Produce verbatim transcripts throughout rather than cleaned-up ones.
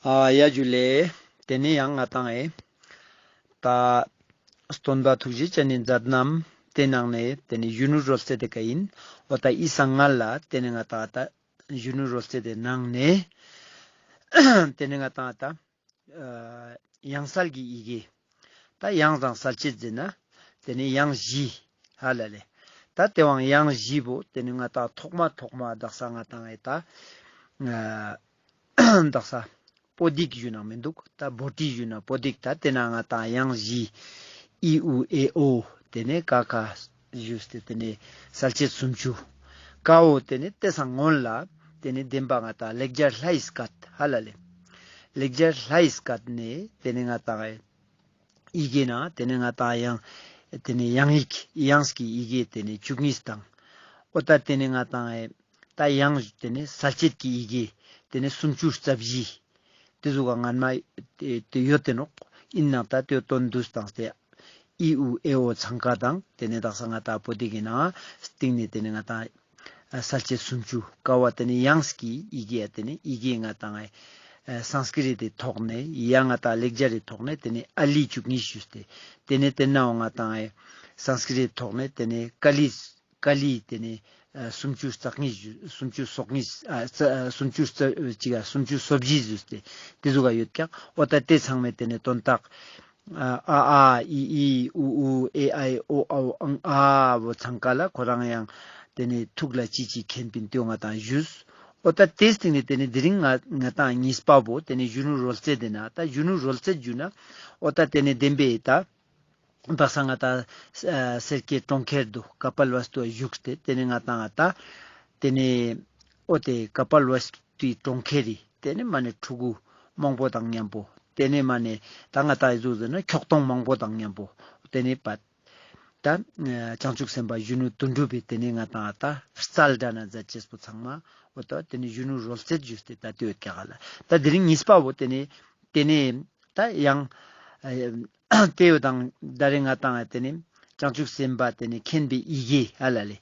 ཨ་ཡ་ཇུ་ལེ། ཏེ་ནེ་ཡང་ང་ཏང་ཨེ་ད་སྟོན་པ་ཐུགས་རྗེ་ཅན་ནི་མཛད་རྣམ་ཏེ་ནང་ནེ་ཏེ་ནེ་གཞོན་ནུ་རོལ་རྩེད་དེ་ཀ་ཨིན། འོ་ད་འི་སང་ང་ལ་ཏེ་ནེ་ང་ཏང་ད་གཞོན་ནུ་རོལ་རྩེད་དེ་ནང་ནེ་ཏེ་ནེ་ང་ཏང་ད་ཨ་དབྱངས་གསལ་གྱི་ཡི་གེ། ད་དབྱངས་དང་གསལ་བྱེད་ཟེར་ན་ཏེ་ནེ་དབྱངས་བཞི་ཧ་ལ་ལེ། ད་ཏེ་བོའང་དབྱངས་བཞི་བོ་ཏེ་ནེ་ང་ཏང་ཐོག་མ་ཐོག་མ་དག་ས་ང་ཏང་ཨེ་ད་ཨ་དག་ས་པོ་ཏི་ཞུ་ན་མི་འདུག་ད་བོ་ཏི་ཞུ་ན་པོ་ཏི། ད་ཏེ་ན་ང་ཏང་དབྱངས་བཞི་ཨི་ཨུ་ཨེ་ཨོ་ཏེ་ནེ་ཀ་ཁ་ཞུས་ཏེ་ཏེ་ནེ་གསལ་བྱེད་སུམ་ཅུ། ཀ་བོ་ཏེ་ནེ་ཏེ་སང་སྔོན་ལ་ཏེ་ནེ་བདེན་པ་ང་ཏང་ལེགས་སྦྱར་ལྷའི་སྐད་ཧ་ལ་ལེ། ལེགས་སྦྱར་ལྷའི་སྐད་ནེ་ཏེ་ནེ་ང་ཏང་ཨེ་ཡི་གེ་ན་ཏེ་ནེ་ང་ཏང་དབྱངས་ཏེ་ནེ་དབྱངས་ཡིག་དབྱངས་ཀྱི་ཡི་གེ་ཏེ་ནེ་བཅུ་གཉིས་དང་། འོ་ད་ཏེ་ནེ་ང་ཏང་ཨེ་ད་དབྱངས་ཏེ་ནེ་གསལ་བྱེད་ཀྱི་ཡི་གེ་ཏེ་ནེ་སུམ་ཅུ་རྩ་བཞི། ཏེ་ཟུག་ག་སྔན་མ་ཏེ་ཡོད་དེ་ནོག་ཨིན་ནའང་ད་ཏེ་དོན་བསྡུས་བཏང་སྟེ་ཨི་ཨུ་ཨེ་ཨོ་ཚང་ཀ་དང་ཏེ་ནེ་དག་ས་ང་ཏང་པོ་ཏི་གི་ནང་སྟིང་ནེ་ཏེ་ནེ་ང་ཏང་ཨ་གསལ་བྱེད་སུམ་ཅུ། ཀ་བོ་ཏེ་ནེ་དབྱངས་ཀྱི་ཡི་གེ་ཡ་ཏེ་ནེ་ཡི་གེ་ང་ཏང་ཨ་སཾསྐྲྀཏ་ཐོག་ནེ་ཡ་ང་ཏང་ལེགས་སྦྱར་རི་ཐོག་ནེ་ཏེ་ནེ་ཨ་ལི་བཅུ་གཉིས་ཞུས་ཏེ། ཏེ་ནེ་ཏེ་ནའང་ང་ཏང་ཨ་སཾསྐྲྀཏ་ཐོག་ནེ་ཏེ་ནེ་ཀ་ལི་ཀ་ལི་ཏེ་ནེ་ཨ་སུམ་ཅུ་རྩ་གཉིས་ཞུ་སུམ་ཅུ་སོ་གཉིས་ཨ་རྩ་ཨ་སུམ་ཅུ་རྩ་ཅིག་ཨ་སུམ་ཅུ་སོ་བཞི་ཞུས་ཏེ་ཏེ་ཟུག་ག་ཡོད་ཀྱག་འོ་ད་ཏེ་ཚང་མའི་ཏེ་ནེ་དོན་དག་ཨ་ཨ་ཨི་ཨི་ཨུ་ཨུ་ཨེ་ཨའི་ཨོ་ཨོ་ཨང་ཨ་བོ་ཚང་ཀ་ལ་ཁོ་རང་ཡང་ཏེ་ནེ་ཐུགས་ལ་ཅི་ཅི་མཁྱེན་པིན་ཏེ་བོ་ང་ཏང་ཞུས། འོ་ད་ཏེ་སྟིང་ནེ་ཏེ་ནེ་དེ་རིང་ང་ང་ཏང་གཉིས་པ་བོ་ཏེ་ནེ་གཞོན་ནུ་རོལ་རྩེད་དེ་ན་ད་གཞོན་ནུ་རོལ་རྩེད་ཞུ་ན་འོ་ད་ཏེ་ནེ་བདེན་པའི་ད་དག་ས་ང་ཏང་ཨ་སེར་སྐྱའི་གྲོང་ཁྱེར་དུ་ཀ་པལ་ཝ་སྟུ་བཞུགས་ཏེ་ཏེ་ནེ་ང་ཏང་ང་ཏང་ཏེ་ནེ་འོ་ཏེ་ཀ་པལ་ཝ་སྟུའི་གྲོང་ཁྱེར་རི་ཏེ་ནེ་མ་ནེ་ཕྲུ་གུ་མང་པོ་དང་མཉམ་པོ་ཏེ་ནེ་མ་ནེ་ད་ང་ཏང་ཨི་ཟུག་ཟེར་ན་ཁྱོག་ཐོང་མང་པོ་དང་མཉམ་པོ་ཏེ་ནེ་པ་ད་ཨ་བྱང་ཆུབ་སེམས་དཔའ་གཞོན་ནུ་དོན་གྲུབ་པའི་ཏེ་ནེ་ང་ཏང་ད་རྩལ་འགྲན་ན་མཛད་ཅེས་པོ་ཚང་མ་འོ་ད་ཏེ་ནེ་གཞོན་ནུ་རོལ་རྩེད་ཞུས་ཏེ་ད་ཏེ་ཡོད་ཀྱག་ལ། ད་དེ་རིང་གཉིས་པ་བོ་ཏེ་ནེ་ཏེ་ནེ་ད་ཡང་ཨ་ཏེ་བོ་དང་ད་རེས་ང་ཏང་ཏེ་ནེ་བྱང་ཆུབ་སེམས་དཔའ་ཏེ་ནེ་མཁྱེན་པའི་ཡི་གེ་ཧ་ལ་ལེ།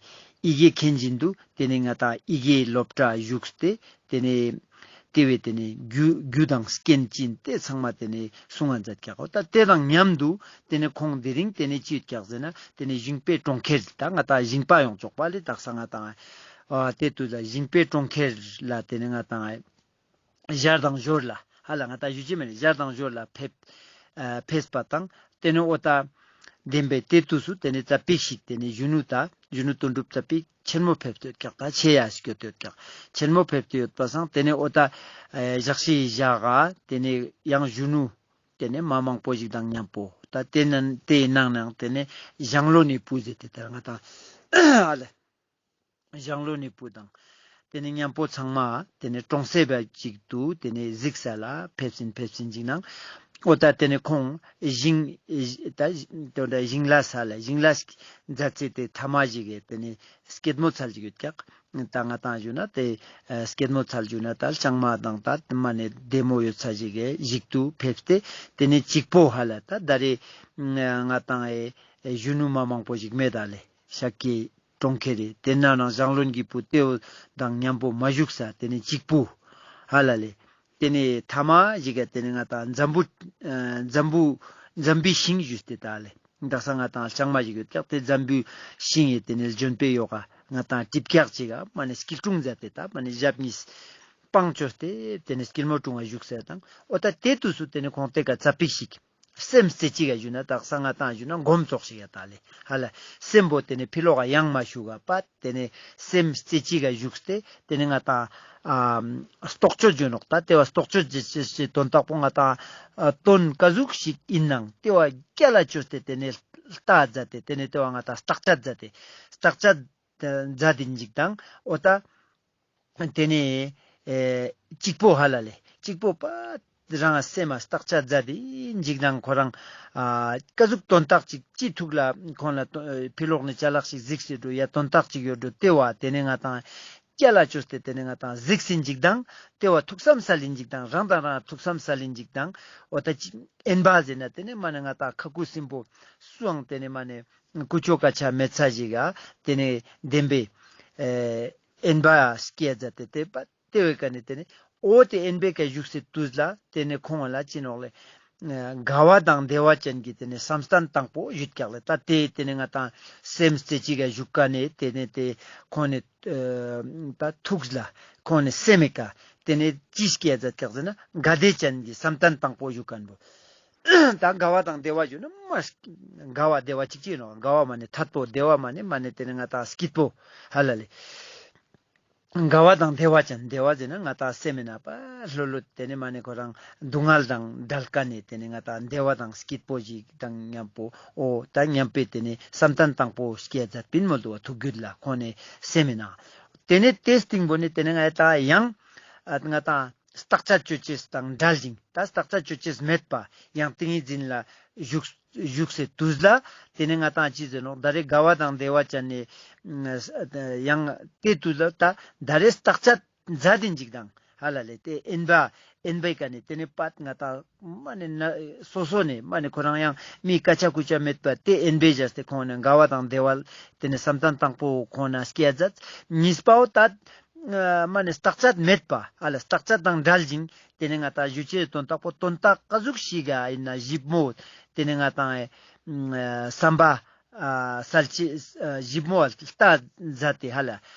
ཡི་གེ་མཁྱེན་བཞིན་དུ་ཏེ་ནེ་ང་ཏང་ཡི་གེའི་སློབ་གྲྭ་བཞུགས་ཏེ་ཏེ་ནེ་ཏེ་བོའི་ཏེ་ནེ་རྒྱུ་རྒྱུ་དང་རྐྱེན་ཅི་ཨིན་ཏེ་ཚང་མ་ཏེ་ནེ་གསུང་ང་མཛད་ཀྱག་འོ་ད་ཏེ་དང་མཉམ་དུ་ཏེ་ནེ་ཁོང་དེ་རིང་ཏེ་ནེ་ཅི་ཡོད་ཀྱག་ཟེར་ན་ཏེ་ནེ་ཞིང་པའི་གྲོང་ཁྱེར་ད་ང་ཏང་ཞིང་པ་ཡོང་ཆོག་པ་ལེ། དག་ས་ང་ཏང་ཨ་ཏེ་དུས་ལ་ཞིང་པའི་གྲོང་ཁྱེར་ལ་ཏེ་ནེ་ང་ཏང་ཨ་ཞར་དང་ཞོར་ལ་ཧ་ལ་ང་ཏང་ཞུ་ཅེས་མེད་ནི་ཞར་དང་ཞོར་ལ་ཕེབས་ཨ་ཕེབས་པ་དང་ཏེ་ནེ་འོ་ད་བདེན་པའི་ཏེ་དུས་སུ་ཏེ་ནེ་ཙ་པིག་ཞིག་ཏེ་ནེ་གཞོན་ནུ་ད་གཞོན་ནུ་དོན་གྲུབ་ཙ་པིག་ཆེན་མོ་ཕེབས་ཏེ་ཡོད་ཀྱག་ད་ཆེ་ཡ་སྐྱོད་དེ་ཡོད་ཀྱག་ཆེན་མོ་ཕེབས་ཏེ་ཡོད་པ་སང་ཏེ་ནེ་འོ་ད་ཨ་ཞག་ཤི་ཞག་ག་ཏེ་ནེ་ཡང་གཞོན་ནུ་ཏེ་ནེ་མ་མང་པོ་ཞིག་དང་མཉམ་པོ་ད་ཏེ་ནང་ཏེའི་ནང་ནང་ཏེ་ནེ་ཞང་བློན་ནི་བུ་ཟེར་ཏེ་ད་ང་ཏང་ཨ་ལེ། ཞང་བློན་ནི་བུ་དང་། ཏེ་ནེ་མཉམ་པོ་ཚང་མ་ཏེ་ནེ་གྲོང་གསེབ་པ་ཅིག་ཏུ་ཏེ་ནེ་གཟིགས་ས་ལ་ཕེབས་སིན་ཕེབས་སིན་ཅིག་ནང་། འོ་ད་ཏེ་ནེ་ཁོང་ཞིང་ད་ཏེ་ཞིང་ལས་ས་ལ་ཞིང་ལས་མཛད་ཅེས་ཏེ་ཐ་མ་ཞིག་གི་ཏེ་ནེ་སྐྱེད་མོས་ཚལ་ཞིག་ཡོད་ཀྱག་ད་ང་ཏང་ཞུ་ན་ཏེ་སྐྱེད་མོས་ཚལ་ཞུ་ན་ད་ལྕང་མ་དང་ད་མ་ནེ་བདེ་མོ་ཡོད་ས་ཞིག་གི་ཞིག་ཏུ་ཕེབས་ཏེ་ཏེ་ནེ་གཅིག་པོ་ཧ་ལ་ད་ད་རེས་ང་ཏང་ཨེ་གཞོན་ནུ་མ་མང་པོ་ཞིག་མེད་ད་ལེ། ཤཱཀྱའི་གྲོང་ཁྱེར་རེ། ཏེ་ན་ནང་ཞང་བློན་གྱི་བུ་ཏེ་བོ་དང་མཉམ་པོ་མ་བཞུགས་ས་ཏེ་ནེ་གཅིག་པུ་ཧ་ལ་ལེ། ཏེ་ནེ་ཐ་མ་ཞིག་ག་ཏེ་ནེ་ང་ཏང་འཛམ་བུ་ཨ་འཛམ་བུ་འཛམ་བུའི་ཤིང་ཞུས་ཏེ་ད་ལེ། དག་ས་ང་ཏང་ལྕང་མ་ཞིག་ཡོད་ཀྱག་ཏེ་འཛམ་བུའི་ཤིང་ཡི་ཏེ་ནེ་ལྗོན་པའི་ཡོག་ག་ང་ཏང་གྲིབ་ཀྱག་ཅིག་ག་མ་ནེ་སྐྱིལ་ཀྲུང་མཛད་དེ་ད་མ་ནེ་ཞབས་གཉིས་སྤང་བཅོས་ཏེ་ཏེ་ནེ་སྐྱིལ་མོ་ཀྲུང་ང་བཞུགས་ས་དང་། འོ་ད་ཏེ་དུས་སུ་ཏེ་ནེ་ཁོང་ཏེ་ཀ་ཙ་པིག་ཞིག་སེམས་རྩེ་གཅིག་ག་ཞུ་ན་དག་ས་ང་ཏང་ཞུ་ན་སྒོམ་ཙོགས་ཤིག་ཡ་ད་ལེ་ཧ་ལ། སེམས་པོ་ཏེ་ནེ་ཕི་ལོག་ག་ཡང་མ་ཞུགས་ག་པ་ཏེ་ནེ་སེམས་རྩེ་གཅིག་ག་བཞུགས་ཏེ་ཏེ་ནེ་ང་ཏང་ཨ་རྟོག་དཔྱོད་ཞུ་ནོག་ད་ཏེ་བ་རྟོག་དཔྱོད་ཅེས་ཅེས་ཅེས་དོན་དག་པོ་ང་ཏང་ཨ་དོན་ཀ་ཟུག་ཞིག་ཨིན་ནང་ཏེ་བ་སྐྱ་ལ་བཅོས་ཏེ་ཏེ་ནེ་ལྟ་མཛད་དེ་ཏེ་ནེ་ཏེ་བ་ང་ཏང་བརྟག་དཔྱད་མཛད་དེ་བརྟག་དཔྱད་མཛད་དེ་ཅིག་དང་འོ་ད། ཏེ་ནེ་ཨེ་གཅིག་པོ་ཧ་ལ་ལེ། གཅིག་པོ་པ་རང་སེམས་མ་བརྟག་དཔྱད་མཛད་དེ་ཅིག་དང་ཁོ་རང་ཨ་ཀ་ཟུག་དོན་དག་ཅིག་ཅི་ཐུག་ལ་ཁོང་ལ་ཕི་ལོག་ནེ་ཅ་ལག་ཅིག་གཟིགས་སེ་འགྲོ་ཡ་དོན་དག་ཅིག་ཡོད་འགྲོ་ཏེ་བ་ཏེ་ནེ་ང་ཏང་སྐྱ་ལ་བཅོས་ཏེ་ཏེ་ནེ་ང་ཏང་གཟིགས་སིན་ཅིག་དང་ཏེ་བ་ཐུགས་བསམ་སལ་ཨིན་ཅིག་དང་རང་དང་རང་ཐུགས་བསམ་སལ་ཨིན་ཅིག་དང་འོ་ད་ཅི་ཨེན་བ་ཟེར་ན་ཏེ་ནེ་མ་ནེ་ང་ཏང་ཁ་ཁུ་སིམ་པོ་སུའང་ཏེ་ནེ་མ་ནེ་ཀུ་ཅོ་ཀ་ཆ་མེད་ས་ཞིག་ག་ཏེ་ནེ་བདེན་པའི་ཨེ་ཨེན་བ་སྐྱེ་མཛད་དེ་ཏེ་པ་ཏེ་བའི་ཀ་ནེ་ཏེ་ནེ་ འོ་ཏེ་དབེན་པའི་ཀ་བཞུགས་སེ་དུས་ལ་ཏེ་ནེ་ཁོང་ལ་ཅི་ནོག་ལེ། དགའ་བ་དང་བདེ་བ་ཅན་གྱི་ཏེ་ནེ་བསམ་གཏན་དང་པོ་ཞུད་ཀྱག་ལེ། ད་ཏེ་ཏེ་ནེ་ང་ཏང་སེམས་རྩེ་གཅིག་ག་བཞུགས་ཀ་ནེ་ཏེ་ནེ་ཏེ་ཁོང་ནེ་ད་ཐུགས་ལ་ཁོང་ནེ་སེམས་མེད་ཀ་ཏེ་ནེ་ཅི་སྐྱེ་མཛད་ཀྱག་ཟེར་ན་དགའ་བདེ་ཅན་གྱི་བསམ་གཏན་དང་པོ་ཞུ་ཁན་བོ། ད་དགའ་བ་དང་བདེ་བ་ཞུ་ན་མ་དགའ་བ་བདེ་བ་ཅིག་ཅིག་ནོག། དགའ་བ་མ་ནེ་ཐད་པོ་བདེ་བ་མ་ནེ་མ་ནེ་ཏེ་ནེ་ང་ཏང་སྐྱིད་པོ་ཧ་ལ་ལེ། དགའ་བ་དང་བདེ་བ་ཅན། བདེ་བ་ཟེར་ན་ང་ཏང་སེམས་མེད་ན་པ་ལྷོད་ལྷོད་ཏེ་ནེ་མ་ནེ་ཁོ་རང་སྡུག་བསྔལ་དང་བྲལ་ཀ་ནེ་ཏེ་ནེ་ང་ཏང་བདེ་བ་དང་སྐྱིད་པོ་ཞིག་དང་མཉམ་པོ་འོ་ད་མཉམ་པོ་ཏེ་ནེ་བསམ་གཏན་དང་པོ་སྐྱེ་མཛད་པིན་མོལ་དུག་པ། ཐུགས་རྒྱུད་ལ་ཁོང་ནེ་སེམས་མེད་ན། ཏེ་ནེ་ཏེ་སྟིང་པོ་ནེ་ཏེ་ནེ་ང་ཏང་ཡང་ང་ཏང་བརྟག་དཔྱད་ཅོ་ཅེས་དང་བྲལ་ཞིང་ད་བརྟག་དཔྱད་ཅོ་ཅེས་མེད་པ་ཡང་ཏིང་ངེ་འཛིན་ལ་བཞུགས་བཞུགས་སེ་དུས་ལ་ཏེ་ནེ་ང་ཏང་ཅི་ཟེར་ནོག། ད་རེ་དགའ་བ་དང་བདེ་བ་ཅན་ནེ་ཡང་ཏེ་དུས་ལ་ད་ད་རེ་བརྟག་དཔྱད་མཛད་དེ་འཇིག་དང་ཧ་ལ་ལེ། ཏེ་དབེན་པ་དབེན་པའི་ཀ་ནེ་ཏེ་ནེ་པད་ང་ཏང་མ་ནེ་ན་སོ་སོ་ནེ་མ་ནེ་ཁོ་རང་ཡང་མི་སྐད་ཆ་སྐུ་ཆ་མེད་པ་ཏེ་དབེན་པའི་བཞག་སྟེ་ཁོང་ནེ་དགའ་བ་དང་བདེ་བ་ཏེ་ནེ་བསམ་གཏན་དང་པོ་ཁོང་ནེ་སྐྱེ་མཛད། གཉིས་པའོ་ད་མ་ནེ་བརྟག་དཔྱད་མེད་པ་ཧ་ལ་བརྟག་དཔྱད་དང་བྲལ་ཞིང་ཏེ་ནེ་ང་ཏང་ཞུ་ཅེས་དོན་དག་པོ་དོན་དག་ག་ཟུག་ཞིག་ག་ཨིན་ན་ཞིབ་མོ་ཏེ་ནེ་ང་ཏང་བསམ་པ་ཨ་གསལ་ཅེས་ཨ་ཞིབ་མོ་ལྟ་མཛད་དེ་ཧ་ལ་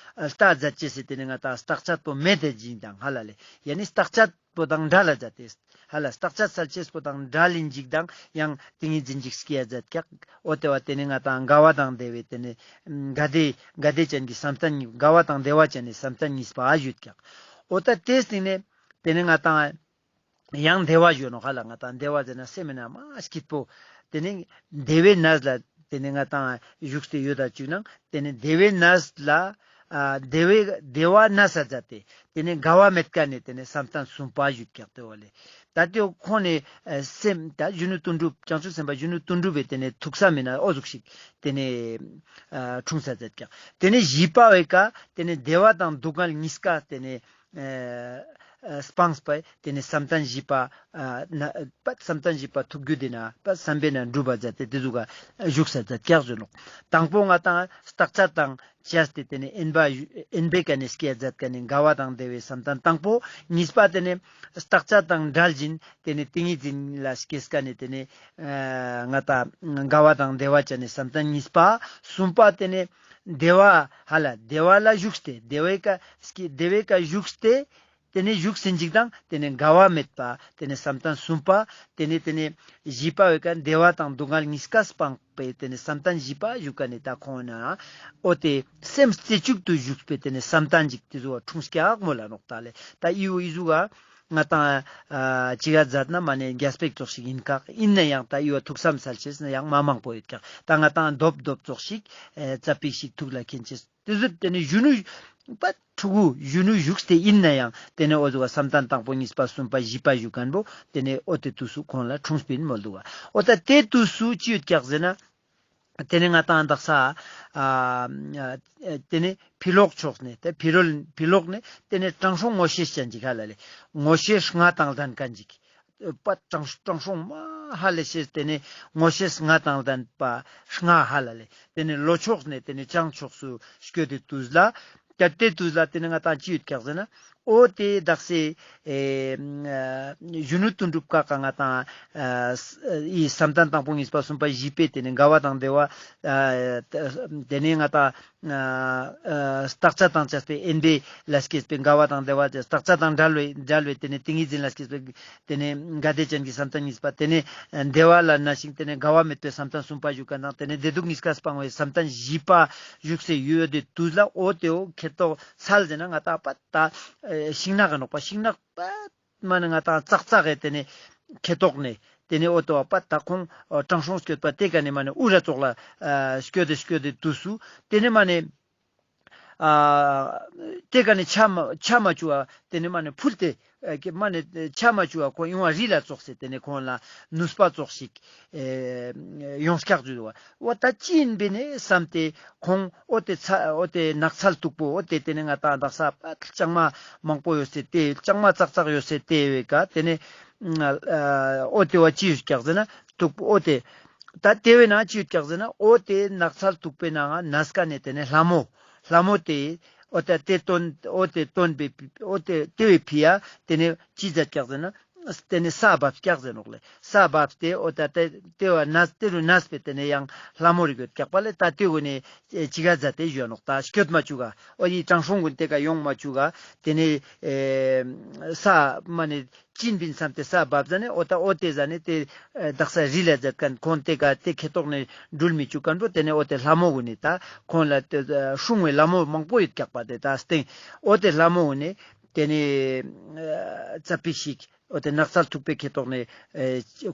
ལྟ་མཛད་ཅེས་སི་ཏེ་ནེ་ང་ཏང་བརྟག་དཔྱད་པོ་མེད་དེ་ཞིག་དང་ཧ་ལ་ལེ། ཡ་ནི་བརྟག་དཔྱད་པོ་དང་བྲལ་ལ་མཛད་དེ་ཧ་ལ་བརྟག་དཔྱད་གསལ་ཅེས་པོ་དང་བྲལ་ལིན་ཞིག་དང་ཡང་ཏིང་ངེ་འཛིན་ཞིག་སྐྱེ་མཛད་ཀྱག། འོ་ཏེ་བ་ཏེ་ནེ་ང་ཏང་དགའ་བ་དང་བདེ་བའི་ཏེ་ནེ་དགའ་བདེ་དགའ་བདེ་ཅན་གྱི་བསམ་གཏན་གཉིས་དགའ་བ་དང་བདེ་བ་ཅན་ནི་བསམ་གཏན་གཉིས་པ་ཞུད་ཀྱག། འོ་ད་ཏེ་སྟིང་ནེ་ཏེ་ནེ་ང་ཏང་ཡང་བདེ་བ་ཞུ་ནོག་ཧ་ལ། ང་ཏང་བདེ་བ་ཟེར་ན་སེམས་མེད་ན་མ་སྐྱིད་པོ། ཏེ་ནེ་བདེ་བའི་གནས་ལ་ཏེ་ནེ་ང་ཏང་བཞུགས་ཏེ་ཡོད་ད་ཅུག་ནང་ཏེ་ནེ་བདེ་བའི་གནས་ལ་ཨ་བདེ་བའི་བདེ་བ་གནས་ས་མཛད་དེ་ཏེ་ནེ་དགའ་བ་མེད་ཀ་ནེ་ཏེ་ནེ་བསམ་གཏན་གསུམ་པ་ཞུད་ཀྱག་ཏེ་བ་ལེ། ད་ཏེ་ཁོང་ནེ་ཨ་སེམས་ད་གཞོན་ནུ་དོན་གྲུབ་བྱང་ཆུབ་སེམས་དཔའ་གཞོན་ནུ་དོན་གྲུབ་པའི་ཏེ་ནེ་ཐུགས་བསམ་མེད་ན་འོ་ཟུག་ཞིག་ཏེ་ནེ་ཨ་འཁྲུངས་ས་མཛད་ཀྱག། ཏེ་ནེ་བཞི་པ་བའི་ཀ་ཏེ་ནེ་བདེ་བ་དང་སྡུག་བསྔལ་གཉིས་ཀ་ཏེ་ནེ་ཨ་ཨ་སྤངས་པ་ཏེ་ནེ་བསམ་གཏན་བཞི་པ་ཨ་ན་པ་བསམ་གཏན་བཞི་པ་ཐུགས་རྒྱུད་དེ་ན་པ་བསམ་པས་ན་འགྲུབ་པ་མཛད་དེ་ཏེ་ཟུག་ག་བཞུགས་ས་མཛད་ཀྱག་ཟེར་ནོག། དང་པོ་ང་ཏང་བརྟག་དཔྱད་དང་བཅས་ཏེ་ཏེ་ནེ་དབེན་པ་དབེན་པའི་ཀ་ནེ་སྐྱེ་མཛད་ཀ་ནེ་དགའ་བ་དང་བདེ་བའི་བསམ་གཏན་དང་པོ། གཉིས་པ་ཏེ་ནེ་བརྟག་དཔྱད་དང་བྲལ་ཞིང་ཏེ་ནེ་ཏིང་ངེ་འཛིན་ལ་སྐྱེས་ཀ་ནེ་ཏེ་ནེ་ཨ་ང་ཏང་དགའ་བ་དང་བདེ་བ་ཅན་ནི་བསམ་གཏན་གཉིས་པ། གསུམ་པ་ཏེ་ནེ་བདེ་བ་ཧ་ལ་བདེ་བ་ལ་བཞུགས་ཏེ་བདེ་བའི་ཀ་སྐྱེ་བདེ་བའི་ཀ་བཞུགས་ཏེ་ཏེ་ནེ་བཞུགས་ཟིན་ཅིག་དང་ཏེ་ནེ་དགའ་བ་མེད་པ་ཏེ་ནེ་བསམ་གཏན་གསུམ་པ། ཏེ་ནེ་ཏེ་ནེ་བཞི་པ་བའི་ཀ་བདེ་བ་དང་སྡུག་བསྔལ་གཉིས་ཀ་སྤངས་པའི་ཏེ་ནེ་བསམ་གཏན་བཞི་པ་ཞུ་ཀ་ནེ་ད་ཁོང་ན་འོ་ཏེ་སེམས་རྩེ་གཅིག་ཏུ་བཞུགས་པའི་ཏེ་ནེ་བསམ་གཏན་ཅིག་ཏེ་ཟུག་འཁྲུངས་ཀྱག་མོལ་ལ་ནོག་ད་ལེ། ད་ཨི་བོ་ཨི་ཟུག་ག་ང་ཏང་ཨ་ཅི་ག་མཛད་ན་མ་ནེ་རྒྱས་པའི་ཙོགས་ཤིག་ཨིན་ཀྱག། ཨིན་ན་ཡང་ད་ཨི་བོ་ཐུགས་བསམ་སལ་ཅེས་ན་ཡང་མ་མང་པོ་ཡོད་ཀྱག། ད་ང་ཏང་རྡོབ་རྡོབ་ཙོགས་ཤིག་ཨ་ཙ་པིག་ཤིག་ཐུགས་ལ་མཁྱེན་ཅེས། ཏེ་ཟུག་ཏེ་ནེ་གཞོན་ནུ་པ་ཕྲུ་གུ་གཞོན་ནུ་བཞུགས་ཏེ་ཨིན་ན་ཡང་ཏེ་ནེ་འོ་ཟུག་བསམ་གཏན་དང་པོ་གཉིས་པ་གསུམ་པ་བཞི་པ་ཞུ་ཁན་བོ་ཏེ་ནེ་འོ་ཏེ་དུས་སུ་ཁོང་ལ་འཁྲུངས་པིན་མོལ་དུག་བ། འོ་ད་ཏེ་དུས་སུ་ཅི་ཡོད་ཀྱག་ཟེར་ན། ཏེ་ནེ་ང་ཏང་དག་ས་ཨ་ཏེ་ནེ་ཕི་ལོག་ཕྱོགས་ནེ་ཏེ་ཕི་རོལ་ཕི་ལོག་ནེ་ཏེ་ནེ་དྲང་སྲོང་ངོ་ཤེས་ཅན་ཅིག་ཧ་ལ་ལེ། ངོ་ཤེས་ལྔ་དང་ལྡན་ཁན་ཅིག། པ་དྲང་དྲང་སྲོང་མ་ཧ་ལས་ཤེས་ཏེ་ནེ་ངོ་ཤེས་ལྔ་དང་ལྡན་པ་ལྔ་ཧ་ལ་ལེ། ཏེ་ནེ་ལྷོ་ཕྱོགས་ནེ་ཏེ་ནེ་བྱང་ཕྱོགས་སུ་སྐྱོད་དེ་དུས་ལ། ཏེ་ཏེ་དུས་ལ་ཏེ་ནེ་ང་ཏང་ཅི་ཡོད་ཀྱག་ཟེར་ན། འོ་ཏེ་དག་ས་ཨེ་གཞོན་ནུ་དོན་གྲུབ་ཀ་ཀ་ང་ཏང་ཨེ་བསམ་གཏན་དང་པོ་གཉིས་པ་གསུམ་པ་བཞི་པའི་ཏེ་ནེ་དགའ་བ་དང་བདེ་བ་ཨ་ཏེ་ནེ་ང་ཏང་ཨ་ཨ་བརྟག་དཔྱད་དང་བཅས་པའི་དབེན་པའི་ལ་སྐྱེས་པའི་དགའ་བ་དང་བདེ་བ་དེ་བརྟག་དཔྱད་དང་བྲལ་བའི་བྲལ་བའི་ཏེ་ནེ་ཏིང་ངེ་འཛིན་ལ་སྐྱེས་པའི་ཏེ་ནེ་དགའ་བདེ་ཅན་གྱི་བསམ་གཏན་གཉིས་པ། ཏེ་ནེ་བདེ་བ་ལ་གནས་ཤིང་ཏེ་ནེ་དགའ་བ་མེད་པའི་བསམ་གཏན་གསུམ་པ་ཞུ་ཁན་དང་ཏེ་ནེ་བདེ་སྡུག་གཉིས་ཀ་སྤང་བའི་བསམ་གཏན་བཞི་པ་བཞུགས་སེ་ཡོད་དེ་དུས་ལ་འོ་ཏེ་འོ་ཁེ་ཏོག་ཚལ་ཟེར་ན་ང་ཏང་པ་ད་ཤིང་ནགས་ག་ནོག་པ་ཤིང་ནགས་པ། མ་ནེ་ང་ཏང་ཙག་ཙག་གི་ཏེ་ནེ་ཁེ་ཏོག་ནེ་ཏེ་ནེ་འོ་ཏེ་བ་པ་ད་ཁོང་དྲང་སྲོང་སྐྱོད་པ་ཏེ་ཀ་ནེ་མ་ནེ་ཨུ་ར་ཙོགས་ལ་ཨ་སྐྱོད་དེ་སྐྱོད་དེ་དུས་སུ་ཏེ་ནེ་མ་ནེ་ཨ་ཏེ་ཀ་ནེ་ཆ་མ་ཆ་མ་བཅུག་པ་ཏེ་ནེ་མ་ནེ་ཕུལ་ཏེ་ཨ་ཀེ་མ་ནེ་ཆ་མ་བཅུག་པ་ཁོང་ཡོང་བ་རི་ལ་ཙོགས་སེ་ཏེ་ནེ་ཁོང་ལ་ནུས་པ་ཙོགས་ཤིག་ཨེ་ཡོངས་ཀྱག་ཞུ་དུག་བ། འོ་ད་ཅི་ཨིན་པེ་ནེ་བསམ་སྟེ་ཁོང་འོ་ཏེ་ཚ་འོ་ཏེ་ནགས་ཚལ་སྟུག་པོ་འོ་ཏེ་ཏེ་ནེ་ང་ཏང་དག་ས་པ་ལྕང་མ་མང་པོ་ཡོད་སེ་ཏེ་ལྕང་མ་ཙག་ཙག་ཡོད་སེ་ཏེ་བའི་ཀ་ཏེ་ནེ་ཨ་འོ་ཏེ་བ་ཅི་ཡོད་ཀྱག་ཟེར་ན་སྟུག་པོ་འོ་ཏེ་ད་ཏེ་བའི་ནང་ཅི་ཡོད་ཀྱག་ཟེར་ན་འོ་ཏེ་ནགས་ཚལ་སྟུག་པོའི་ནང་ང་ནས་ཀ་ནེ་ཏེ་ནེ་ལྷ་མོ་ལྷ་མོ་ཏེ་ འོ་ད་དེ་སྟོན་འོ་དེ་སྟོན་པའི་འོ་དེ་དེ་བའི་ཕི་ཡ་དེ་ནས་ཅི་མཛད་ཀྱག་ཟེར་ན། དེ་ནས་ས་བབས་ཀྱག་ཟེར་ནོག་ལེ། ས་བབས་ཏེ་འོ་ད་དེ་དེ་བ་ནས་དེ་རུ་ནས་པའི་དེ་ནས་ཡང་ལྷ་མོ་རིག་ཡོད་ཀྱག་པ་ལེ། ད་དེ་གུན་ནས་ཅི་ག་མཛད་དེ་ཞུ་ནོག། ད་སྐྱོད་མ་བཅུག་ག། འོ་ཡི་དྲང་སྲོང་གུན་དེ་ཀ་ཡོང་མ་བཅུག་ག། དེ་ནས་ས་མ་ནས་ཅིན་པིན་སམ་སྟེ་ས་བབས་ཟ་ནས་འོ་ད་འོ་དེ་ཟ་ནས་དེ་དག་ས་རི་ལ་མཛད་མཁན་ཁོང་དེ་ཀ་དེ་ཁེ་ཏོག་ནས་འགྲུལ་མི་བཅུག་མཁན་པོ་དེ་ནས་འོ་དེ་ལྷ་མོ་གུན་ནས་ད་ཁོང་ལ་དེ་སྲུང་བའི་ལྷ་མོ་མང་པོ་ཡོད་ཀྱག་པ། དེ་ད་སྟེང་འོ་དེ་ལྷ་མོ་གུན་ནས་དེ་ནས་ཙ་པིག་ཞིག་འོ་དེ་ནགས་ཚལ་ཐུག་པའི་ཁེ་ཏོག་ནས་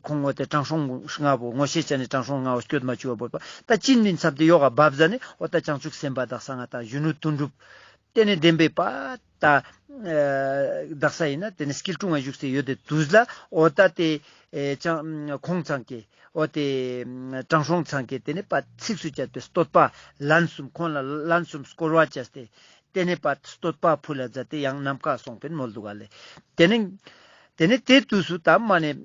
ཁོང་འོ་དེ་དྲང་སྲོང་ལྔ་པོ་ངོ་ཤེས་ཅན་ནས་དྲང་སྲོང་ལྔ་པོ་སྐྱོད་མ་བཅུག་པ་བོར་པ། ད་ཅིན་པིན་སམ་སྟེ་ཡོག་ག་བབས་ཟ་ནས་འོ་ད་བྱང་ཆུབ་སེམས་དཔའ་དག་ས་ང་ད་གཞོན་ནུ་དོན་གྲུབ། དེ་ནས་བདེན་པའི་པ་ད་དག་ས་ཡིན་ན་དེ་ནས་སྐྱིལ་ཀྲུང་ང་བཞུགས་སེ་ཡོད་དེ་དུས་ལ་འོ་ད་དེ་ཁོང་ཚང་གི་འོ་དེ་དྲང་སྲོང་ཚང་གི་དེ་ནས་པ་ཚིགས་སུ་བཅད་དེ་བསྟོད་པ་ལན་གསུམ་ཁོང་ལ་ལན་གསུམ་བསྐོར་བ་བྱས་ཏེ། དེ་ནས་པ་བསྟོད་པ་ཕུལ་ལ་མཛད་དེ་ཡང་ནམ་མཁའ་སོང་པིན་མོལ་འདུག་ག་ལེ། དེ་ནས་དེ་ནས་དེ་དུས་སུ་ད་མ་ནས་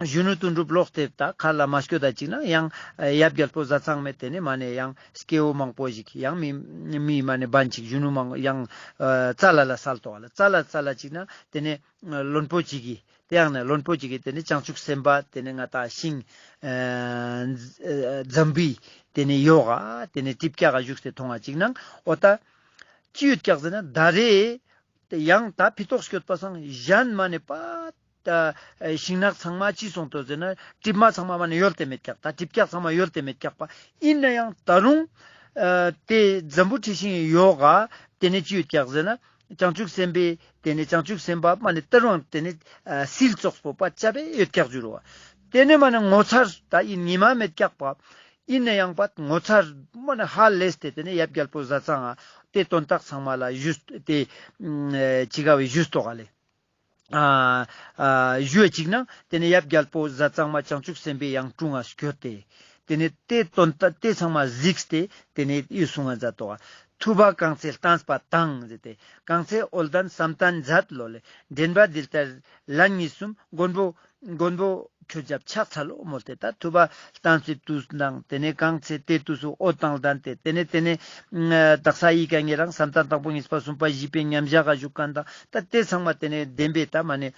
གཞོན་ནུ་དོན་གྲུབ་ལོག་སྟེ་ད་ཁ་ལ་མ་སྐྱོད་ད་ཅིག་ན་ཡང་ཡབ་རྒྱལ་པོ་བཟའ་ཚང་མས་དེ་ནས་མ་ནས་ཡང་སྐྱེ་བོ་མང་པོ་ཞིག་ཡང་མི་མི་མ་ནས་བན་ཅིག་གཞོན་ནུ་མང་ཡང་ཙ་ལ་ལ་སལ་ཏོག་ལ། ཙ་ལ་ཙ་ལ་ཅིག་ན་དེ་ནས་བློན་པོ་ཅིག་གིས་དེ་ཡང་ནས་བློན་པོ་ཅིག་གིས་དེ་ནས་བྱང་ཆུབ་སེམས་དཔའ་དེ་ནས་ང་ད་ཤིང་འཛམ་བུའི་དེ་ནས་ཡོག་ག་དེ་ནས་ཏིབ་ཀྱག་ག་བཞུགས་ཏེ་མཐོང་བ་ཅིག་ན་འོ་ད་ཅི་ཡོད་ཀྱག་ཟེར་ན་ད་རེས། དེ་ཡང་ད་ཕི་ཏོག་སྐྱོད་པ་སང་གཞན་མ་ནས་པ། ད་ཤིང་ནགས་ཚང་མ་ཅི་སོང་ཏོ་ཟེར་ན་གྲིབ་མ་ཚང་མ་མ་ནས་ཡོལ་ཏེ་མེད་ཀྱག། ད་གྲིབ་ཀྱག་ཚང་མ་ཡོལ་ཏེ་མེད་ཀྱག་པ། ཡིན་ན་ཡང་ད་རུང་དེ་འཛམ་བུ་ཁྲི་ཤིང་ཡོག་ག་དེ་ནས་ཅི་ཡོད་ཀྱག་ཟེར་ན་བྱང་ཆུབ་སེམས་དཔའི་དེ་ནས་བྱང་ཆུབ་སེམས་དཔའ་མ་ནས་ད་རུང་དེ་ནས་སིལ་ཙོགས་པོ་པ་ཅབ་པེ་ཡོད་ཀྱག་ཞུ་རོ། དེ་ནས་མ་ནས་ངོ་མཚར་ད་ཡིན་ཉི་མ་མེད་ཀྱག་པ། ཡིན་ན་ཡང་པ་ངོ་མཚར་མ་ནས་ཧ་ལས་ཏེ་དེ་ནས་ཡབ་རྒྱལ་པོ་བཟའ་ཚང་ང་དེ་དོན་དག་ཚང་མ་ལ་ཞུས་ཏེ་ཅི་ག་བའི་ཞུས་ཏོག་ག་ལེ། ཨ་ཨ་ཞུ་བ་ཅིག་ན་དེ་ནས་ཡབ་རྒྱལ་པོ་བཟའ་ཚང་མ་བྱང་ཆུབ་སེམས་དཔའི་ཡང་དྲུང་ང་སྐྱོད་དེ། དེ་ནས་དེ་དོན་དག་དེ་ཚང་མ་གཟིགས་ཏེ་དེ་ནས་ཡུལ་སུང་ང་མཛད་དོ། ཐུབ་པ་གང་ཚེ་བསྟན་པ་དང་ཟེར་ཏེ། གང་ཚེ་འོལ་ལྡན་བསམ་གཏན་མཛད་ལོ་ལེ། འདྲེན་པ་འདི་ལྟར་ལན་གཉིས་གསུམ། མགོན་པོ་མགོན་པོ་ཁྱོད་ཞབས་ཕྱག་འཚལ་ལོ་མོལ་ཏེ། ད་ཐུབ་པ་བསྟན་པའི་དུས་དང་དེ་ནས་གང་ཚེ་དེ་དུས་སུ་འོད་དང་ལྡན་ཏེ་དེ་ནས་དེ་ནས་དག་ས་ཡི་ག་ཉེ་རང་བསམ་གཏན་དང་པོ་གཉིས་པ་གསུམ་པ་བཞི་པའི་མཉམ་བཞག་ག་བཞུགས་མཁན་དང་ད་དེ་ཚང་མ་དེ་ནས་བདེན་པའི་ད་མ་ནས་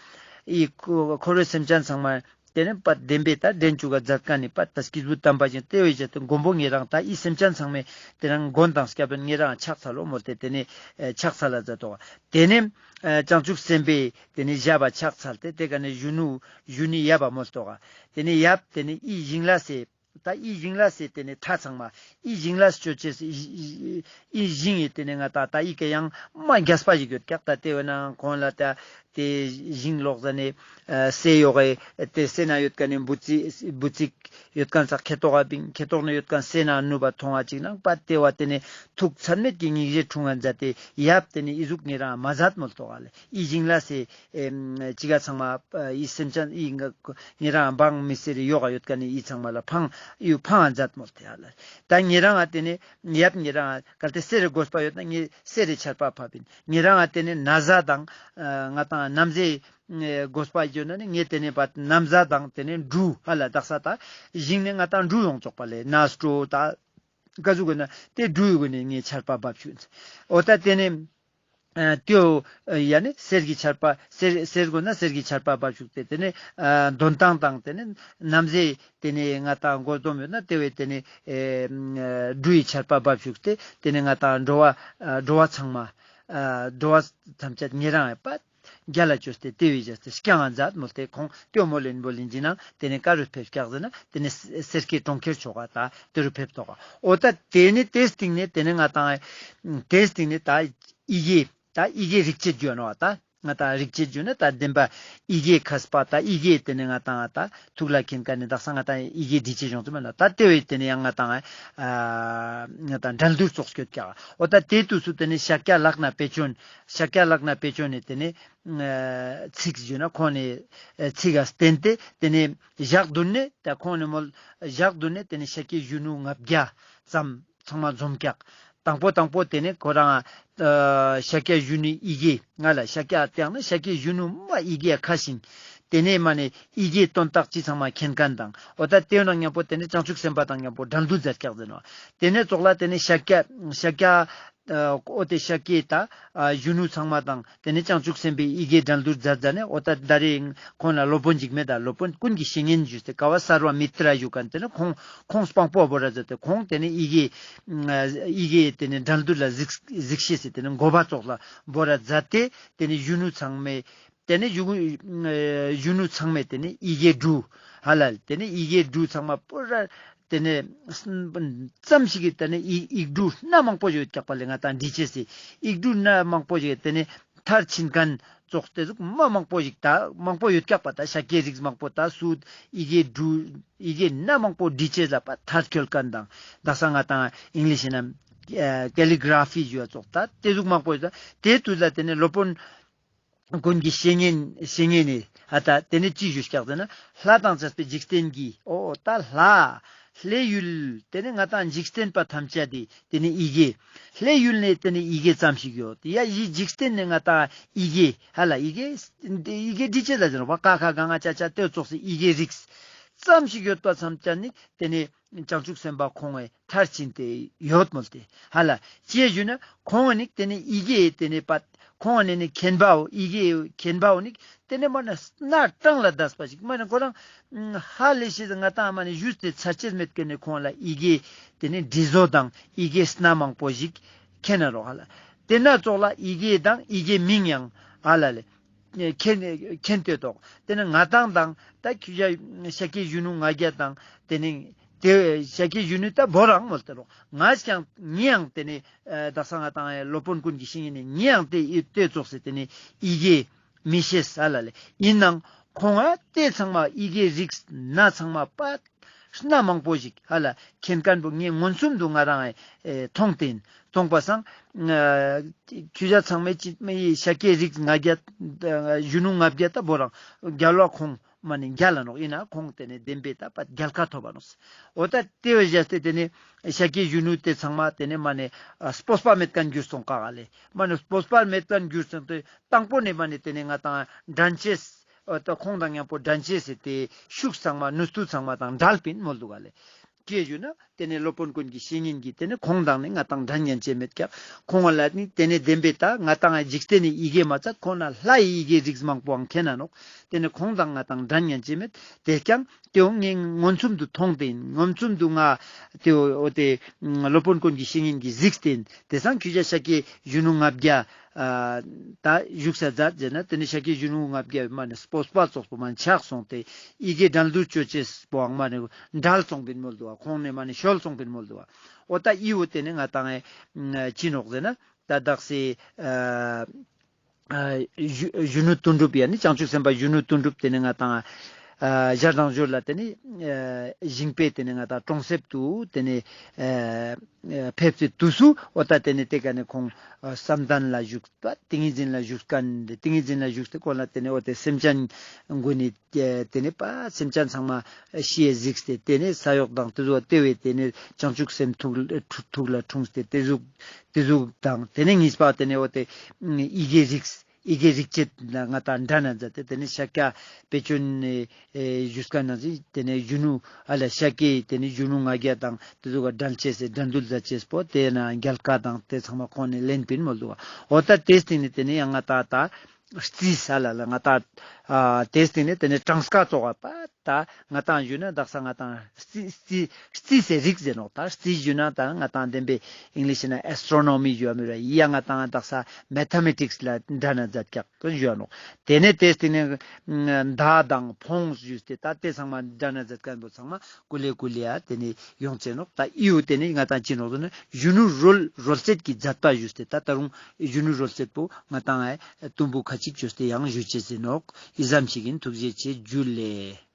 ཡི་འཁོར་བའི་སེམས་ཅན་ཚང་མ། དེ་ནས་པ་བདེན་པའི་ད་འདྲེན་བཅུག་ག་མཛད་མཁན་ནི་པ་ད་སྐྱེས་བུ་དམ་པ་ཅན་དེ་བས་བྱས་ཏེ་མགོན་པོ་ཉེ་རང་ད་ཡི་སེམས་ཅན་ཚང་མས་དེ་རང་མགོན་དང་སྐྱབས་དཔོན་ཉེ་རང་ཕྱག་འཚལ་ལོ་མོལ་ཏེ་དེ་ནས་ཕྱག་འཚལ་ལ་མཛད་དོ། དེ་ནས་བྱང་ཆུབ་སེམས་དཔའི་དེ་ནས་ཞབས་པ་ཕྱག་འཚལ་ཏེ་དེ་ཀ་ནས་གཞོན་ནུ་གཞོན་ནུའི་ཡབ་པ་མོལ་ཏོ་ག། དེ་ནས་ཡབ་དེ་ནས་ཡི་ཞིང་ལ་སེ། ད་ཡི་ཞིང་ལ་སེ་དེ་ནས་ཐ་ཚང་མ་ཡི་ཞིང་ལ་སྤྱོད་ཅེས་ཡི་ཞིང་ཡི་དེ་ནས་ང་ད་ད་ཡི་གེ་ཡང་མ་རྒྱས་པ་ཞིག་ཡོད་ཀྱག། ད་དེ་བས་ན་ཁོང་ལ་ད་དེ་ཞིང་ལོག་ཟ་ནས་སེ་ཡོག་གེ་དེ་སེ་ན་ཡོད་ཀ་ནས་འབུ་ཚིག་འབུ་ཚིག་ཡོད་མཁན་ས་ཁེ་ཏོག་ག་བིང་ཁེ་ཏོག་ནས་ཡོད་མཁན་སེ་ན་ནུབ་པ་མཐོང་བ་ཅིག་ནང་པ་དེ་བ་དེ་ནས་ཐུགས་ཚད་མེད་ཀྱི་སྙིང་རྗེ་འཁྲུངས་ང་མཛད་དེ་ཡབ་དེ་ནས་ཨི་ཟུག་ཉེ་རང་མ་མཛད་མོལ་ཏོ་ག་ལེ། ཡི་ཞིང་ལ་སེ་ཅི་ག་ཚང་མ་ཡི་སེམས་ཅན་ཡི་ཉེ་རང་འབངས་མི་སེར་ཡོག་ག་ཡོད་མཁན་ནི་ཡི་ཚང་མ་ལ་ཕང་ཡུ་ཕང་ང་མཛད་མོལ་ཏེ་ཧ་ལ། ད་ཉེ་རང་ང་དེ་ནས་ཡབ་ཉེ་རང་ང་གལ་ཏེ་གསེར་རི་དགོས་པ་ཡོད་ན་ངས་གསེར་རི་ཆར་པ་ཕབ་ཡིན། ཉེ་རང་ང་དེ་ནས་ན་བཟའ་དང་ང་དང་ན་བཟའི་དགོས་པ་ཡོད་ན་ནི་ངས་དེ་ནས་པ་ན་བཟའ་དང་དེ་ནས་འབྲུ་ཧ་ལ་དག་ས་ད་ཞིང་ནས་ང་དང་འབྲུ་ཡོང་ཆོག་པ་ལས་ན་སྤྲོ་ད་ག་ཟུག་གི་ན་དེ་འབྲུ་ཡོད་གི་ནས་ངས་ཆར་པ་ཕབ་ཆུག་ཡིན། འོ་ད་དེ་ནས། ཨ་ཏེའོ་ཡ་ནི་གསེར་གྱི་ཆར་པ་གསེར་གསེར་དགོས་ན་གསེར་གྱི་ཆར་པ་ཕབ་བཅུག་སྟེ་དེ་ནས་ཨ་འདོན་སྟངས་དང་དེ་ནས་ན་བཟའི་དེ་ནས་ང་དང་དགོས་འདོད་ཡོད་ན་དེ་བས་དེ་ནས་ཨེ་འབྲུ་ཡི་ཆར་པ་ཕབ་བཅུག་སྟེ་དེ་ནས་ང་དང་འགྲོ་བ་ཨ་འགྲོ་བ་ཚང་མ་ཨ་འགྲོ་བ་ཐམས་ཅད་ཉེ་རང་ངི་པ་རྒྱལ་ལ་བཅོས་ཏེ་དེ་བས་བྱས་ཏེ་སྐྱང་ང་མཛད་མོལ་ཏེ་ཁོང་ཏེའོ་མོ་ལེན་པོ་ལིན་ཅི་ནང་དེ་ནས་ཀ་རུ་ཕེབས་སྐྱག་ཟེར་ན་དེ་ནས་སེར་སྐྱའི་གྲོང་ཁྱེར་ཆོ་ག་ད་དེ་རུ་ཕེབས་ཐོག་ག་འོ་ད་དེ་ནས་དེ་སྟིང་ནས་དེ་ནས་ང་དང་དེ་སྟིང་ནས་ད། ཡི་གེ། ད་ཡི་གེ་རིག་བྱེད་ཡོད་ནོ་ད། ང་ད་རིག་བྱེད་ཡོད་ན་ད་བདེན་པ་ཡི་གེ་མཁས་པ་ད་ཡི་གེ་དེ་ནས་ང་དང་ད་ཐུགས་ལ་མཁྱེན་མཁན་ནི་དག་ས་ང་དང་ཡི་གེ་འབྲི་བྱེད་ཡོང་ཚུལ་མེད་ན་ད་དེ་བས་དེ་ནས་ཡང་ང་དང་ཨ་ང་དང་འགྲན་བསྡུར་ཙོགས་སྐྱོད་ཀྱག། འོ་ད་དེ་དུས་སུ་དེ་ནས་ཤཱཀྱ་ལག་ན་པེ་ཅོན་ཤཱཀྱ་ལག་ན་པེ་ཅོན་ནས་དེ་ནས་ཚིག་ཡོད་ན་ཁོང་ནས་ཚིག་ག་བསྟན་ཏེ་དེ་ནས་ཞག་བདུན་ནས་ད་ཁོང་ནས་མོལ་ཞག་བདུན་ནས་དེ་ནས་ཤཱཀྱའི་གཞོན་ནུ་ལྔ་བརྒྱ་ཙམ། ཚང་མ་འཛོམས་ཀྱག། དང་པོ་དང་པོ་དེ་ནས་ཁོ་རང་ཨ་ཤཱཀྱ་གཞོན་ནུའི་ཡི་གེ་ང་ལ་ཤཱཀྱ་སྟེང་ན་ཤཱཀྱའི་གཞོན་ནུ་མ་ཡི་གེ་ཁ་ཤིང་། དེ་ནས་མ་ནས་ཡི་གེའི་དོན་དག་ཅི་ཚང་མ་མཁྱེན་མཁན་དང་འོ་ད་དེ་ནང་མཉམ་པོ་དེ་ནས་བྱང་ཆུབ་སེམས་དཔའ་དང་མཉམ་པོ་འགྲན་བསྡུར་མཛད་ཀྱག་ཟེར་ནོ། དེ་ནས་ཙོགས་ལ་དེ་ནས་ཤཱཀྱ་ཤཱཀྱ་ ཨ་འོ་ཏེ་ཤཱཀྱའི་ད་ཨ་གཞོན་ནུ་ཚང་མ་དང་ཏེ་ནེ་བྱང་ཆུབ་སེམས་དཔའི་ཡི་གེ་འགྲན་བསྡུར་མཛད་མཛད་ནེ་འོ་ད་ད་རེས་ཁོང་ལ་སློབ་དཔོན་ཅིག་མེད་ད་སློབ་དཔོན་ཀུན་གྱི་བཤེས་གཉེན་ཞུས་ཏེ་ཀ་བ་སརྦ་མི་ཏྲ་ཞུ་མཁན་ཏེ་ནེ་ཁོང་ཁོང་སྤང་པོ་བོར་ར་མཛད་དེ་ཁོང་ཏེ་ནེ་ཡི་གེ་ཡི་གེ་ཏེ་ནེ་འགྲན་བསྡུར་ལ་གཟིགས་གཟིགས་ཤེས་སི་ཏེ་ནེ་འགོ་པ་ཙོགས་ལ་བོར་ར་མཛད་དེ་ཏེ་ནེ་གཞོན་ནུ་ཚང་མས་ཏེ་ནེ་གཞོན་གཞོན་ནུ་ཚང་མས་ཏེ་ནེ་ཡི་གེ་འབྲུ་ཧ་ལ་ཏེ་ནེ་ཡི་གེ་འབྲུ་ཚང་མ་པོ་ར་ཏེ་ནེ་ཙམ་ཞིག་གི་ཏེ་ནེ་ཡིག་ཡིག་འབྲུ་སྣ་མང་པོ་ཡོད་ཀྱག་པ་ལེ་ང་དང་འབྲི་ཅེས་སི་ཡིག་འབྲུ་སྣ་མང་པོ་ཞིག་ཏེ་ནེ་མཐར་ཕྱིན་མཁན་ཙོགས་ཏེ་ཟུག་མ་མང་པོ་ཞིག་ད་མང་པོ་ཡོད་ཀྱག་པ་ད་ཤཱཀྱའི་རིགས་མང་པོ་ད་སུ་ཡི་གེ་འབྲུ་ཡི་གེ་སྣ་མང་པོ་འབྲི་ཅེས་ལ་པ་མཐར་འཁྱོལ་མཁན་དང་དག་ས་ང་དང་ཨིང་ལིཤ་ན་ཀེ་ལི་གྲ་ཕི་ཞུ་བ་ཙོགས་ད་ཏེ་ཟུག་མང་པོ་ཡོད་ད་ཏེ་དུས་ལ་ཏེ་ནེ་སློབ་དཔོན་ཀུན་གྱི་བཤེས་གཉེན་བཤེས་གཉེན་ནི་ཨ་ད་ཏེ་ནེ་ཅི་ཞུས་ཀྱག་ཟེར་ན་ལྷ་དང་བཅས་པའི་འཇིག་རྟེན་གྱི་འོ་ད་ལྷ་ལྷའི་ཡུལ་ཏེ་ནེ་ང་དང་འཇིག་རྟེན་པ་ཐམས་ཅད་དི་ཏེ་ནེ་ཡི་གེ་ལྷའི་ཡུལ་ནེ་ཏེ་ནེ་ཡི་གེ་ཙམ་ཞིག་ཡོད་ཡ་ཡི་འཇིག་རྟེན་ནེ་ང་དང་ཡི་གེ་ཧ་ལ་ཡི་གེ་ཡི་གེ་འབྲི་ཅེས་ལ་ཟེར་བ་ཀ་ཁ་ག་ང་ཅ་ཆ་ཏེ་ཙོགས་སི་ཡི་གེ་རིགས་ཙམ་ཞིག་ཡོད་པ་ཐམས་ཅད་ནི་ཏེ་ནེ་བྱང་ཆུབ་སེམས་དཔའ་ཁོང་ངི་མཐར་ཕྱིན་ཏེ་ཡོད་མོལ་ཏེ་ཧ་ལ་ཅི་ཞུ་ན་ཁོང་ངི་ནི་ཏེ་ནེ་ཡི་གེ་ཏེ་ནེ་པ་ཁོང་ངི་ནི་མཁྱེན་པའོ་ཡི་གེ་མཁྱེན་པའོ་ནི་ཏེ་ནེ་མ་ནེ་སྣ་གྲངས་ལས་འདས་པ་ཞིག་མ་ནེ་ཁོ་རང་ཧ་ལས་ཤེས་ང་དང་མ་ནེ་ཞུས་ཏེ་ཚར་ཅེས་མེད་ཀྱག་ནེ་ཁོང་ལ་ཡི་གེ་ཏེ་ནེ་འབྲི་བཟོ་དང་ཡི་གེ་སྣ་མང་པོ་ཞིག་མཁྱེན་ན་རོགས་ཧ་ལ་ཏེ་ན་ཙོགས་ལ་ཡི་གེ་དང་ཡི་གེ་མིང་ཡང་ཧ་ལ་ལེ། མཁྱེན་མཁྱེན་ཏེ་ཏོག་ཏེ་ནེ་ང་དང་དང་ད་ཁྱོ་ཞ་ཤཱཀྱའི་གཞོན་ནུ་ལྔ་བརྒྱ་དང་ཏེ་ནེ་ཏེ་ཤཱཀྱའི་གཞོན་ནུ་ད་བོ་རང་མོལ་ཏེ་རོགས་ང་ཞང་ངའང་ཏེ་ནེ་ཨ་དག་ས་ང་དང་སློབ་དཔོན་ཀུན་གྱི་བཤེས་གཉེན་ནི་ངའང་ཏེ་ཏེ་ཙོགས་སེ་ཏེ་ནེ་ཡི་གེ་མི་ཤེས་ཧ་ལ་ལེ་ཡིན་ནང་ཁོང་ང་ཏེ་ཚང་མ་ཡི་གེ་རིགས་སྣ་ཚང་མ་པ་སྣ་མང་པོ་ཞིག་ཧ་ལ་མཁྱེན་མཁན་པོ་ངས་མངོན་སུམ་དུ་ང་རང་ཨེ་མཐོང་སྟེ་ཡིན། མཐོང་པ་སང་ཨ་ཁྱོ་ཞ་ཚང་མས་ཅི་མ་ཡི་ཤཱཀྱའི་རིགས་ལྔ་བརྒྱ་ཨ་གཞོན་ནུ་ལྔ་བརྒྱ་ད་བོ་རང་རྒྱལ་བ་ཁོང་མ་ནེ་རྒྱལ་ལ་ནོག་ཡིན་ན་ཁོང་ཏེ་ནེ་བདེན་པའི་ད་པ་རྒྱལ་ཁ་ཐོབ་པ་ནོག་འོ་ད་ཏེ་བས་བཞག་སྟེ་ཏེ་ནེ་ཤཱཀྱའི་གཞོན་ནུ་ཏེ་ཚང་མ་ཏེ་ནེ་མ་ནེ་ཨ་སྤོབས་པ་མེད་མཁན་གྱུར་སོང་ཀ་ག་ལེ་མ་ནེ་སྤོབས་པ་མེད་མཁན་གྱུར་སོང་སྟེ་དང་པོ་ནེ་མ་ནེ་ཏེ་ནེ་ང་དང་འགྲན་ཅེས། འོ་ད་ཁོང་དང་མཉམ་པོ་འགྲན་ཅེས་སི་ཏེ་ཤུགས་ཚང་མ་ནུས་མཐུ་ཚང་མ་དང་བྲལ་པིན་མོལ་དུག་ག་ལེ། ཅི་ཞུ་ན་ཏེ་ནེ་སློབ་དཔོན་ཀུན་གྱི་བཤེས་གཉེན་གྱིས་ཏེ་ནེ་ཁོང་དང་ནི་ང་དང་འགྲན་ཉན་ཅེས་མེད་ཀྱག་ཁོང་ལ་ནི་ཏེ་ནེ་བདེན་པའི་ད་ང་དང་འཇིག་རྟེན་ནི་ཡི་གེ་མ་ཚད་ཁོང་ན་ལྷའི་ཡི་གེ་རིགས་མང་པོའང་མཁྱེན་ན་ནོག་ཏེ་ནེ་ཁོང་དང་ང་དང་འགྲན་ཉན་ཅེས་མེད་ཏེ་ཀྱང་ཏེའང་ངས་མངོན་སུམ་དུ་མཐོང་སྟེ་ཡིན། མངོན་སུམ་དུ་ང་ཏེ་འོ་ཏེ་སློབ་དཔོན་ཀུན་གྱི་བཤེས་གཉེན་གྱིས་གཟིགས་ཏེ་ཡིན། ཏེ་སང་ཁྱོ་ཞ་ཤཱཀྱའི་གཞོན་ནུ་ལྔ་བརྒྱ་ཨ་ད་བཞུགས་ས་མཛད་ཟེར་ན་ཏེ་ནེ་ཤཱཀྱའི་གཞོན་ནུ་ལྔ་བརྒྱ་མ་ནེ་སྤོབས་པ་ཙོགས་པོ་མ་ནེ་ཆག་སོང་སྟེ་ཡི་གེ་འགྲན་བསྡུར་ཅོ་ཅེས་པོའང་མ་ནེ་བྲལ་སོང་པིན་མོལ་དུག་ག་ཁོང་ནེ་མ་ནེ་ཤོལ་སོང་པིན་མོལ་དུག་ག་འོ་ད་ཨི་བོ་ཏེ་ནེ་ང་དང་ཨེ་ཅི་ནོག་ཟེར་ན་ད་དག་སེ་ཨ་ཨ་གཞོན་གཞོན་ནུ་དོན་གྲུབ་ཡ་ནི་བྱང་ཆུབ་སེམས་དཔའ་གཞོན་ནུ་དོན་གྲུབ་ཏེ་ནེ་ང་དང་ཨ་ཞར་དང་ཞོར་ལ་ཏེ་ནེ་ཨ་ཞིང་པའི་ཏེ་ནེ་ང་དང་གྲོང་གསེབ་ཏུ་ཏེ་ནེ་ཨ་ཕེབས་ཏེ་དུས་སུ་འོ་ད་ཏེ་ནེ་ཏེ་ཀ་ནེ་ཁོང་ཨ་བསམ་གཏན་ལ་བཞུགས་པ་ཏིང་ངེ་འཛིན་ལ་བཞུགས་མཁན་ཏེ་ཏིང་ངེ་འཛིན་ལ་བཞུགས་ཏེ་ཁོང་ལ་ཏེ་ནེ་འོ་ཏེ་སེམས་ཅན་མགོ་ནེ་ཏེ་ནེ་པ་སེམས་ཅན་ཚང་མ་ཤི་ཡེ་གཟིགས་ཏེ་ཏེ་ནེ་ས་གཡོག་དང་ཏེ་ཟུག་ཏེ་བས་ཏེ་ནེ་བྱང་ཆུབ་སེམས་ཐུགས་ལ་ཐུགས་ལ་འཁྲུངས་ཏེ་ཏེ་ཟུག་ཏེ་ཟུག་དང་ཏེ་ནེ་གཉིས་པ་ཏེ་ནེ་འོ་ཏེ་ཡི་གེ་རིགས་ཡི་གེ་རིག་བྱེད་ལ་ང་དང་འགྲན་ན་མཛད་དེ་ཏེ་ནེ་ཤཱཀྱ་པེ་ཅོན་ནི་ཨེ་བཞུགས་ཁན་ནང་ཞིག་ཏེ་ནེ་གཞོན་ནུ་ཨ་ལ་ཤཱཀྱའི་ཏེ་ནེ་གཞོན་ནུ་ལྔ་བརྒྱ་དང་ཏེ་ཟུག་ག་འགྲན་ཅེས་སི་འགྲན་བསྡུར་མཛད་ཅེས་པོ་ཏེ་ན་རྒྱལ་ཁ་དང་ཏེ་ཚང་མ་ཁོང་ནེ་ལེན་པིན་མོལ་དུག་ག་འོ་ད་ཏེ་སྟིང་ནེ་ཏེ་ནེ་ཡང་ང་དང་ད་རྩིས་ཨ་ལ་ལ་ང་དང་ཨ་ཏེ་སྟིང་ནེ་ཏེ་ནེ་གྲངས་ཀ་ཙོགས་པ་ད་ང་དང་ཞུ་ན་དག་ས་ང་དང་རྩིས་རྩིས་རྩིས་སི་རིགས་ཟེར་ནོག་ད་རྩིས་ཞུ་ན་ད་ང་དང་བདེན་པའི་ཨིང་ལིཤ་ན་ཨེས་ཊྲོ་ནོ་མི་ཞུ་བ་མི་ར་ཡ་ང་དང་དག་ས་མེ་ཐ་མེ་ཊིགས་ལ་འགྲན་ན་མཛད་ཀྱག་ཏེ་ཞུ་བ་ནོག་ཏེ་ནེ་ཏེ་སྟིང་ནེ་མདའ་དང་འཕོངས་ཞུས་ཏེ་ད་ཏེ་ཚང་མ་འགྲན་ན་མཛད་ཁན་པོ་ཚང་མ་ཀུ་ལེ་ཀུ་ལེ་ཡ་ཏེ་ནེ་ཡོང་ཅེས་ནོག་ད་ཨི་བོ་ཏེ་ནེ་ང་དང་ཅི་ནོག་ཟེར་ན་གཞོན་ནུ་རོལ་རོལ་རྩེད་ཀྱི་མཛད་པ་ཞུས་ཏེ་ད་ད་རུང་གཞོན་ནུ་རོལ་རྩེད་པོ་ང་དང་ཨེ་དུམ་བུ་ཁ་ཅིག་ཅོས་ཏེ་ཡང་ཞུ་ཅེས་ཨིན་ནོག་ཨི་ཙམ་ཞིག་ཨིན། ཐུགས་རྗེ་ཆེ། ཇུ་ལེ།